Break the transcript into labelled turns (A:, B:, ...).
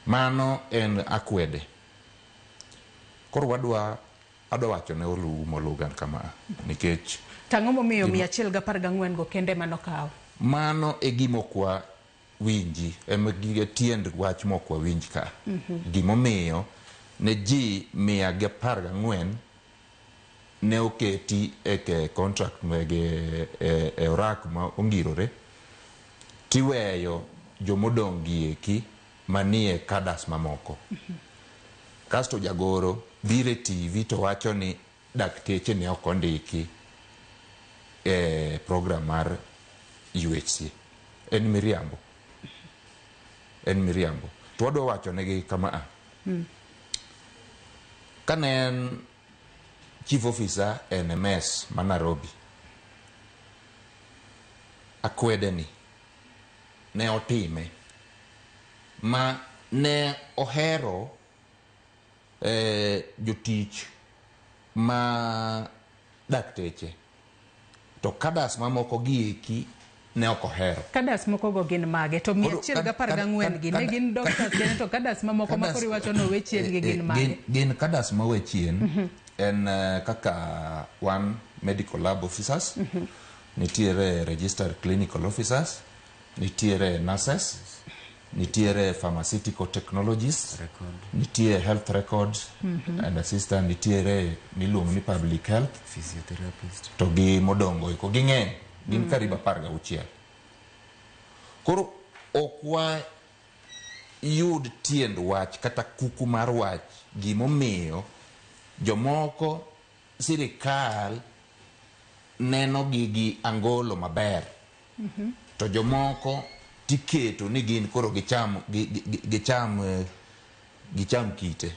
A: Mano en akwede. Koro wadwa adwa wacho ne Olumo Olugan kama nikech
B: To ang'o momiyo 114 go kende ema nokaw?
A: Mano e gima ok wawinji, ema e tiend wach ma ok wawinj ka. Gimomiyo ne ji 114 ne oketi e ke contract mege e orak ma ongirore tiweyo jomodong' gi eki manie cadres mamoko. Kasto jagoro biro e TV to wacho ni dakteche ne ok ondiki e program mar UHC. En miriambo. En miriambo. To wadwa wacho negi kama a. Kane en chief officer NMS ma Nairobi, akwede ni ne otime ma ne ohero jotich ma dakteche to cadres mamoko gi eki ne ok ohero.
B: Cadres moko go gin mage? To 114 gi ne gin doctors kende to cadres mamoko ma koro iwacho ni owe chien gi gin mage?
A: Gin cadres mowe chien en kaka wan medical lab officers, nitiere registered clinical officers, nitiere nurses, nitiere pharmaceutical technologists, nitie health records and assistant, nitiere miluongo ni public health,
C: physiotherapist,
A: to gi modongo eko ging'eny gin karibu 16. Koro ok wayud tiend wach kata kuku mar wach gimomiyo jomoko sirikal neno gi gi angolo maber to jomoko tiketo ni gin koro gicham gicham kite.